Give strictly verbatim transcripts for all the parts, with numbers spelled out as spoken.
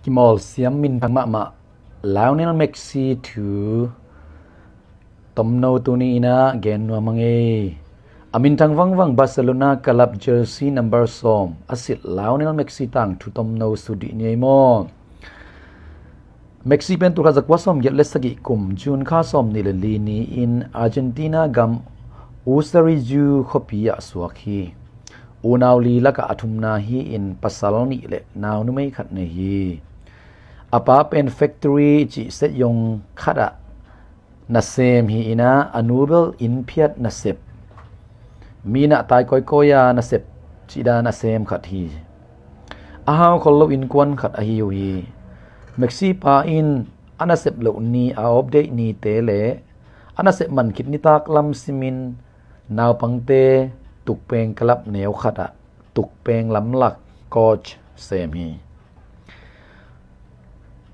Kimawlsiam minthang mahmah Lionel Messi thu tomno tuni inah gen nuam hang ei. A minthang vangvang Barcelona club jersey number sawm a silh Lionel Messi tangthu tomno sut dih ni ei maw? Messi pen tulkhat zakua sawmgiat le sagih kum June kha sawmnih le li ni-in Argentina gam Usarizu khuapi ah suak hi. Unau li lakah a thumna hi-in pasal nih le nau numei khat nei hi. A pa pen factory cih set yong khatah nasem hi inah a nu bel inn phiat nasep, mi nah tai kawikawi a nasep cihdan a sem khat hi. A hau khol lo innkuan khat ahi uh hi. Messi pa in a nasep loh ni, a off day nite le a nasep man khit nitak lam simin naupangte tukpeng club neu khatah tukpeng lamlak coach sem hi.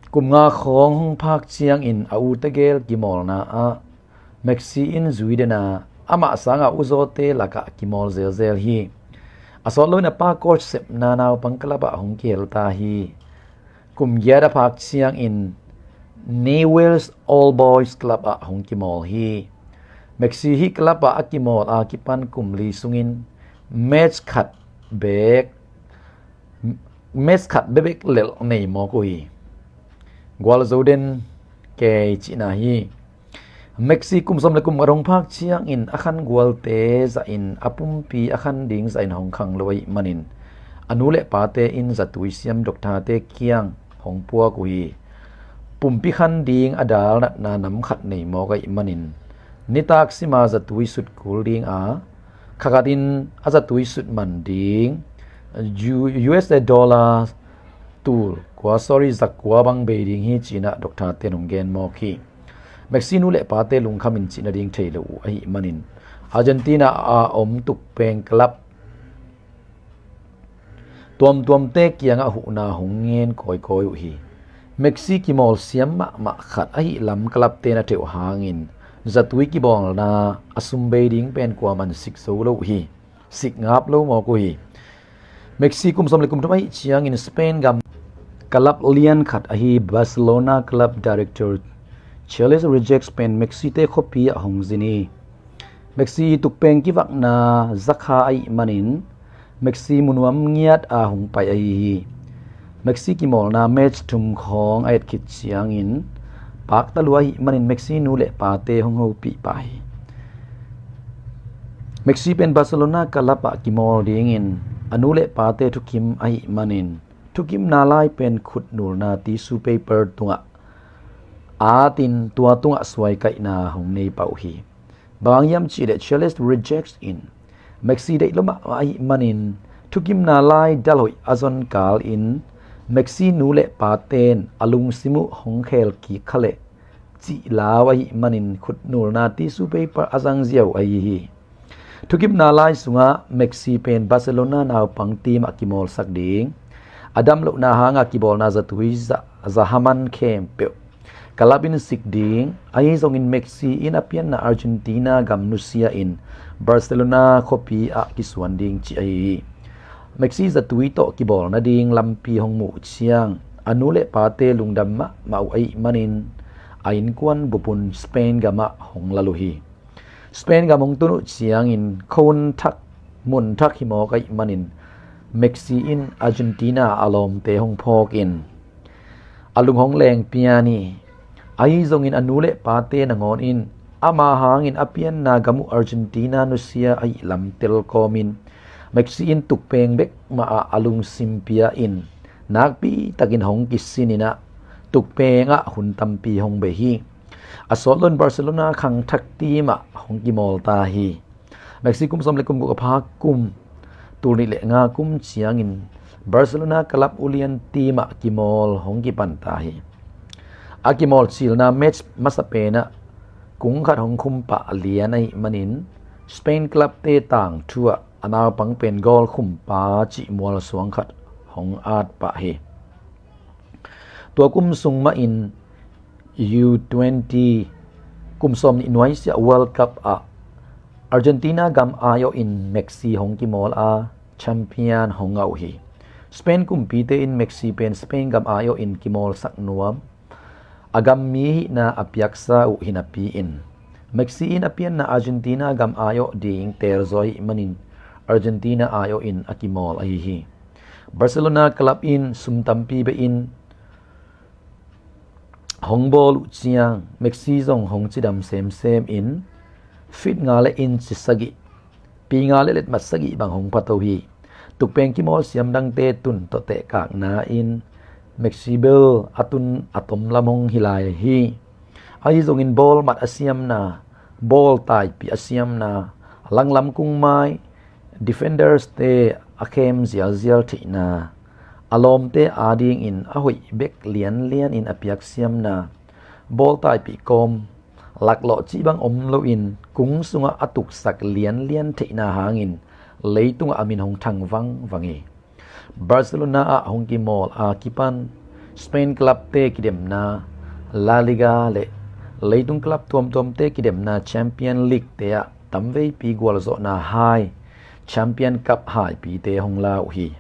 Kum nga khawng hong phak ciangin a u tegel kimawlna ah Messi in zui den a, amah sanga uzawte lakah kimawl zelzel hi. A sawt loin a pa coach sepna naupang club ah hong kihel ta hi. Kum giat a phak ciangin Newell's Old Boys Club ah hong kimawl hi. Messi hih club ah a kimawl a kipan kum li sungin match khat bek match khat bebek lelh nei mawk uh hi. Gualzo den kei cihna hi. Messi kum sawm le kum khat hong phak ciangin a khan gualte zahin a pumpi a khan ding zahin hong khang lo ahih manin a nu le pate in zatui siam doctorte kiang hong puak uh hi. Pumpi khan ding a dal natna nam khat nei mawk ahih manin nitak sima zatui sut kul ding a, khakhatin a zatui sut man ding U- U S A dollar tul kua, sorry, zakua bang bei ding hi cinah doctorte in hong gen mawk hi. Messi nu le pate lungkhamin cihna ding thei lo uh ahih manin Argentina a om tukpeng club tuamtuamte kiangah huhna hong ngen kawikawi uh hi. Messi kimawl siam mahmah khat ahih lam clubte na theuh hangin zatui kibawlna a sum bei ding pen kuaman sik zo lo uh hi. Sik ngap lo mawk uh hi. Messi kum sawm le kum thum ahih ciangin Spain gam club lian khat ahi Barcelona club director Charles Rodriguez pen Messi te khuapi ah hong zin hi. Messi tukpeng kivakna zakha ahih manin Messi munuam ngiat a hong pai ahi hi. Messi kimawlna match thum khawng a et khit ciangin pakta lua ahih manin Messi nu le pate hong hopih pah hi. Messi pen Barcelona club ah kimawl dingin a nu le pate thukim ahih manin thukimna lai pen khutnulna tissue paper tungah atin tua tungah suaikaihna hong nei pah uh hi. Bang hang hiam cihleh Charles Rodriguez in Messi deih lo mahmah ahih manin thukimna lai dalhoih a zon kalin Messi nu le paten a lungsim uh hong khel kik kha leh cih lau ahih manin khutnulna tissue paper a zang ziau ahi hi. Thukimna lai sungah Messi pen Barcelona naupang team ah kimawlsak ding, a damlohna hanga kibawlna zatui za- zahaman khempeuh club in sik ding, ahi zongin Messi in a pianna Argentina gam nusia in Barcelona khuapi ah kisuan ding cih ahi hi. Messi zatui tawh kibawl nading lampi hong muh ciang a nu le pate lungdam mahmah uh ahih manin a innkuan bupun Spain gamah hong lal uh hi. Spain gam hong tun uh ciangin khua thak mun thak hi mawk ahih manin Messi in Argentina a lawmte hong phawkin a lung hong leng pian hi. Ahi zongin a nu le pate nangawn in ama hangin a pianna gam uh Argentina nusia ahih lam telkawmin Messi in tukpeng bek mah ah a lungsim pia in nakpi takin hong kisin inah tukpeng ah hun tampi hong bei hi. A sawt loin Barcelona khangthak team ah hong kimawl ta hi. Messi kum sawm le kum guk a phak kum tul nih le nga kum ciangin Barcelona club ulian team ah kimawl hong kipan ta hi. A kimawl cilna match masa penah kung khat hong khum pah lian ahih manin Spain club te tangthu ah a naupang pen goal khumpa cih mualsuang khat hong at pah hi. Tua kum sung mahin U twenty kum sawm nih nuaisiah World Cup ah Argentina gam aiawhin Messi hong kimawl a champion hong ngah uh hi. Spain kumpite in Messi pen Spain gam aiawh in kimawlsak nuam a gam mi hihna a piaksa uh hi napi-in, Messi in a pianna Argentina gam aiawh ding teelzaw ahih manin Argentina aiawh in a kimawl ahi hi. Barcelona club in sum tampi bei in hong bawl uh ciang Messi zong hong cidam semsem in feet nga le inch sagih, pi nga le letmat sagih bang hong phato hi. Tukpeng kimawl siam dangte tun tawh tehkakna in Messi bel a tun a tom lam hong hi lai hi. Ahi zongin bawl mat a siamna, bawl taipih a siamna, langlam kung mai defenders te a khem zialzial theihna, a lawmte adingin a hoih bek lianlian in a piak siamna, bawl taipih kawm laklawh cih bang om loin kung sungah a tuksak lianlian theihna hangin leitungah a min hong thang vangvang hi. Barcelona ah hong kimawl a kipan Spain club te kidemna La Liga le leitung club tuamtuamte kidemna Champion League te ah tamveipi gualzawhna hai, Champion Cup haipite hong la uh hi.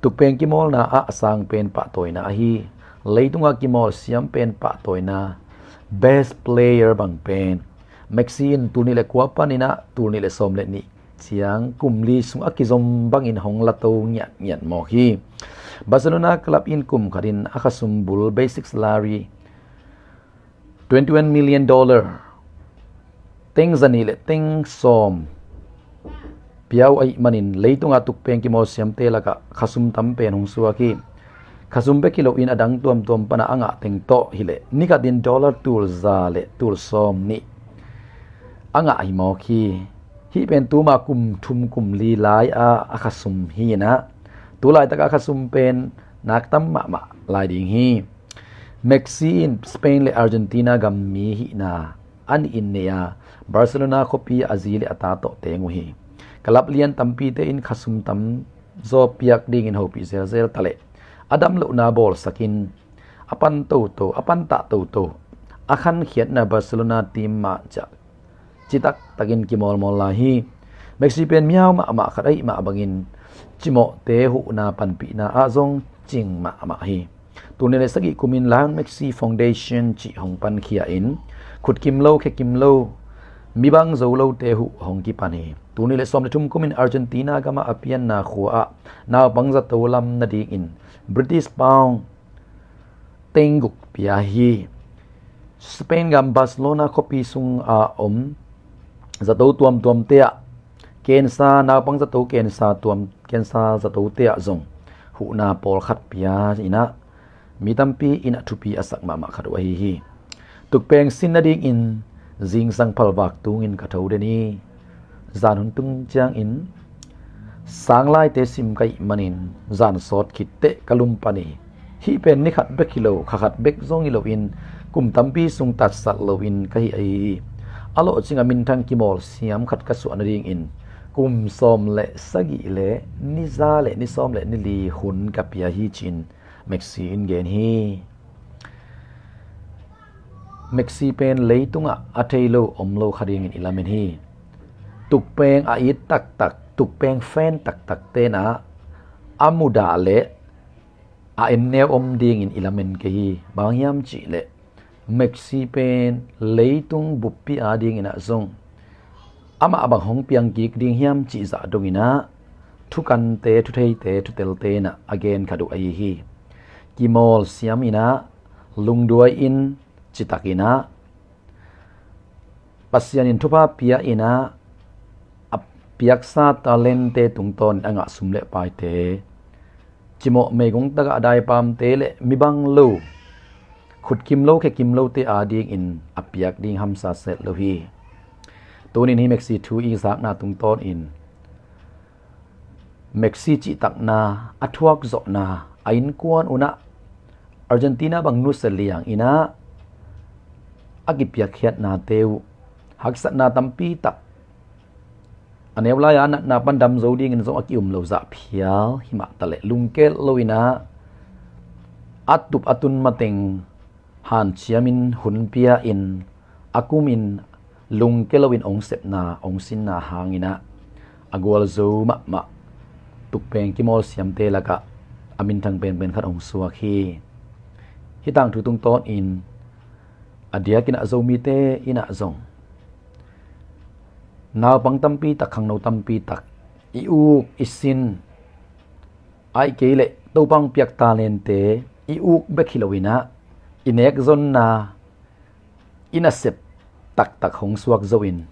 Tukpeng kimawlna ah a sang pen pahtawina ahi, leitungah kimawl siam pen pahtawina, best player bang pen Messi in tul nih le kua panin ah tul nih le sawm le nih ciang kum li sung a kizom bangin hong la to ngiatngiat mawk hi. Barcelona club in kum khatin a khasum bul basic salary twenty one million dollar, teng zanih le teng sawm pia uh ahih manin leitungah tukpeng kimawl siamte lakah khasum tam pen hong suak hi. Khasum bek hi loin a dang tuamtuam pana a ngah teng tawh hileh ni khatin dollar tul za le tul sawm nih a ngah hi mawk hi. Hih pen tuma kum thum kum li lai-a a khasum hi inah, tu laitakah a khasum pen naktam mahmah lai ding hi. Messi in Spain le Argentina gam mi hihna a nihin nei a, Barcelona khuapi a zi le a ta tawh teng uh hi. Club lian tampite in khasum tam zaw piak dingin hopih zelzel taleh a dam lohna bawlsakin a pan toto, a pantah toto a khankhiatna Barcelona team mah ciah citak takin kimawlmawl lai hi. Messi pen miau mahmah khat ahih mah bangin cimawhte huhna panpihna ah zong cing mahmah hi. Tul nih le sagih kumin Lionel Messi Foundation cih hong pankhia in khutkim lo, khekim lo, mibang zo lote huh hong kipan hi. Tul nih le sawm le thum kumin Argentina gamah a pianna khua ah naupang zato lam nadingin British pound teng guk pia hi. Spain gam Barcelona khuapi sung a om zato tuamtuamte ah, kensa, naupang zato kensa tuam, kensa zatote ah zong huhna pawlkhat pia inah mi tampi in a thupi a sak mahmah khat uh ahi hi. Tukpeng sin nadingin zingsang phalvak tungin ka tho den hi. Zan hun tung ciangin sanglaite sim ka hih manin zan sawt khit teh ka lum pan hi. Hih pen ni khat bek hi lo, kha khat bek zong hi loin kum tampi sung tatsat loin ka hih ahi hi. A lawhcing a minthang kimawl siam khat ka suah nadingin kum sawm le sagih le ni za le ni sawm le ni li hun ka pia hi ci-in Messi in gen hi. Messi pen leitungah a thei lo om lo kha dingin i lamen hi. Tukpeng a it taktak, tukpeng fan taktak tenah a mudah le a enneu om dingin i lamen kei hi. Bang hiam cihleh Messi pen leitung buppi a dinginah zong amah bang hong piang kik ding hiam cih zah donginah thukante, thutheite, thutelte inah a gen khat uh ahi hi. Kimawl siam inah, lungduai in, citak inah, Pasian in thupha pia inah a piaksa talente tungtawnin a ngah sum le paite, cimawh meigong takah a daipamte le mibang lo, khutkim lo, khekim lote adingin a piak ding hamsa set lo hi. Tunin hi Messi thu i zakna tungtawnin Messi cihtakna, a thuakzawhna, a innkuan unah Argentina bang nusia liang inah a kipiakkhiatnate uh haksatna tampi tak, a neu lai-a a natna pan dam zo dingin zong a ki-um lo zah phial himah taleh lungkelh lo inah a tup a tun mateng hanciamin hun pia in a kumin lungke loin ong sepna, ong sinna hanginah a gualzo mahmah tukpeng kimawl siamte lakah minthang penpen khat hong suak hi. Hih tangthu tungtawnin a diakin ah Zomite in ah zong naupang tampi tak, khangno tampi tak i uk i sin, ahih kei leh Topa hong piak talente i uk bek hi loin ah i nekzonna i nasep taktak hong suak zo in,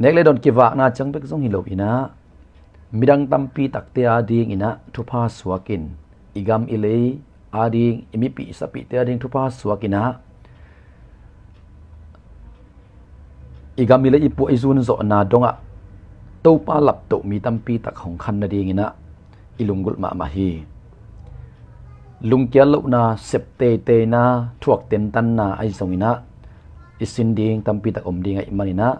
nek le dawn kivakna ciang bek zong hi loin ah midang tampi takte adingin ah thupha suakin, i gam i lei ading, i mipih i sapihte ading thupha suakin ah i gam i lei i puah i zun zawhna dongah Topa laptoh mi tampi tak hong khan nadingin ah i lunggulh mahmah hi. Lungkial lohna, sep teiteina, thuak tentanna ahi zongin ah i sin ding tampi tak om ding ahih manin ah,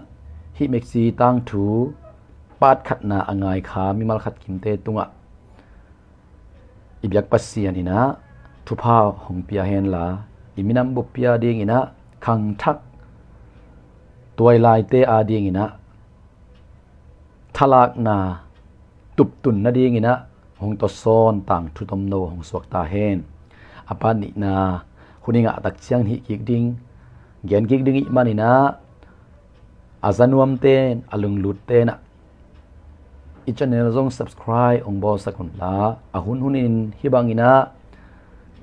hih mexi tangthu part khatna a ngai kha mimal khat kimte tungah i biak Pasian in ah thupha hong pia henla, i minam buppi adingin ah khangthak tuailaite adingin ah thalakna tuptun nadingin ah hong tawsawn tangthu tomno hong suak ta hen. A part nihna hun i ngah tak ciang hih kik ding, gen kik ding ahih manin ah a za nuamte in, a lunglutte in ah i channel zong subscribe hong bawlsak unla, a hunhunin hih bangin ah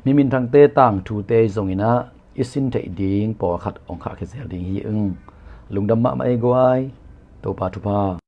mi minthangte tangthute zongin ah i sin theih ding pawlkhat hong khahkhia zel ding hi ung. Lungdam mahmah ei guai. Topa thupha.